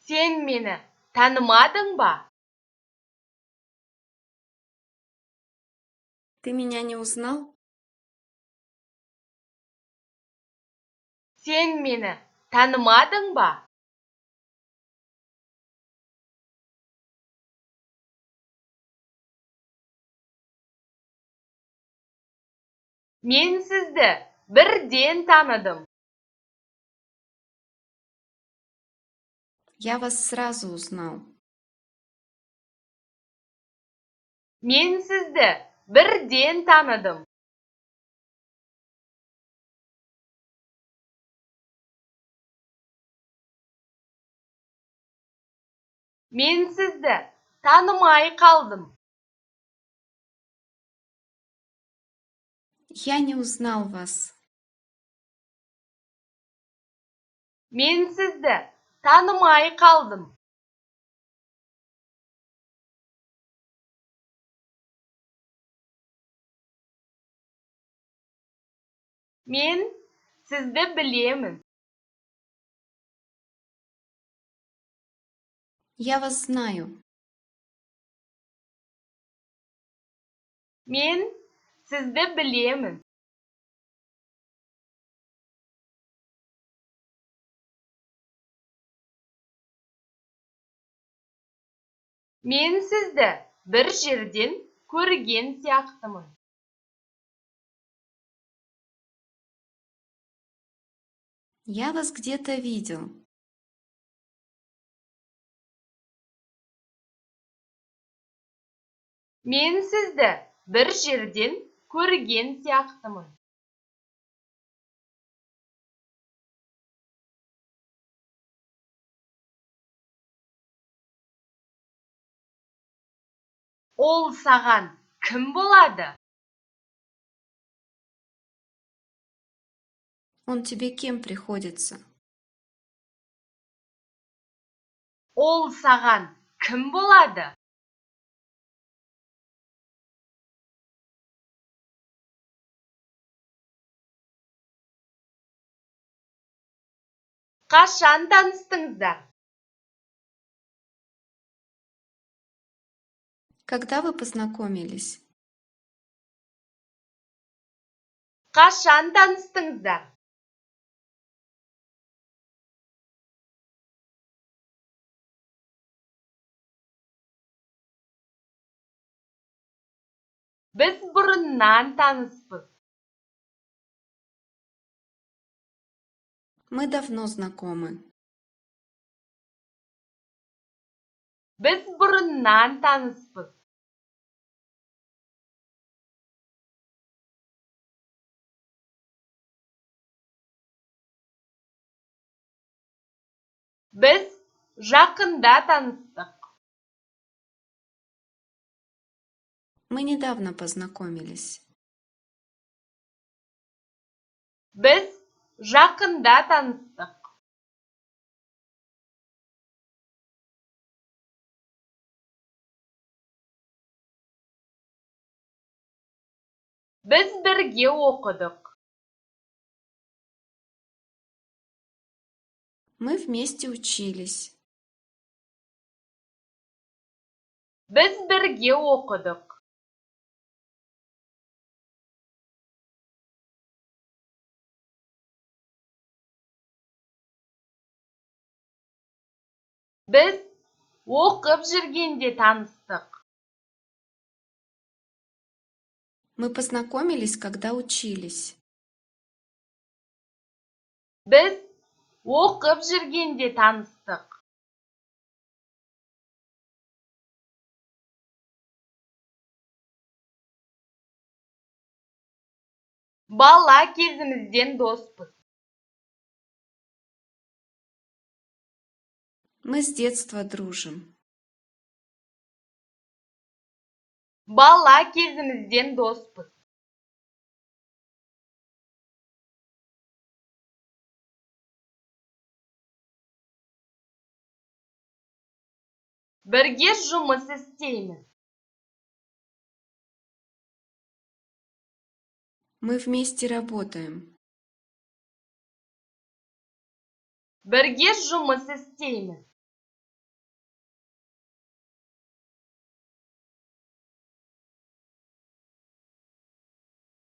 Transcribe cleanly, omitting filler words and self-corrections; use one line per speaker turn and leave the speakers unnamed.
Сен мені танымадың ба?
Ты меня не узнал?
Сен мені танымадың ба? Мен сізді бірден таныдым.
Я вас сразу узнал.
Мен сізді бірден таныдым. Мен сізді танымай қалдым.
Я не узнал вас.
Мен сізді танымай қалдым. Мен сізді білемін.
Я вас знаю.
Мен сізді білемін. Мен сізді бір жерден көрген сияқтымын.
Я вас где-то видел.
Мен сізді бір жерден көрген сияқтымын. Ол саған кім болады?
Он тебе кем приходится?
Ол саған кім болады? Қашан таныстыңыздар?
Когда вы познакомились?
Қашан таныстыңыздар? Біз бұрыннан таныспыз.
Мы давно знакомы.
Біз бұрыннан таныспыз. Біз жақында таныстық.
Мы недавно познакомились.
Біз жақында таныстық. Біз бірге оқыдық.
Мы вместе учились.
Біз бірге оқыдық. Біз оқып жүргенде таныстық.
Мы познакомились, когда учились.
Біз оқып жүргенде таныстық. Бала кезімізден доспыз.
Мы с детства дружим.
Бала кезімізден доспыз. Бірге жұмыс істейміз.
Мы вместе работаем.
Бірге жұмыс істейміз.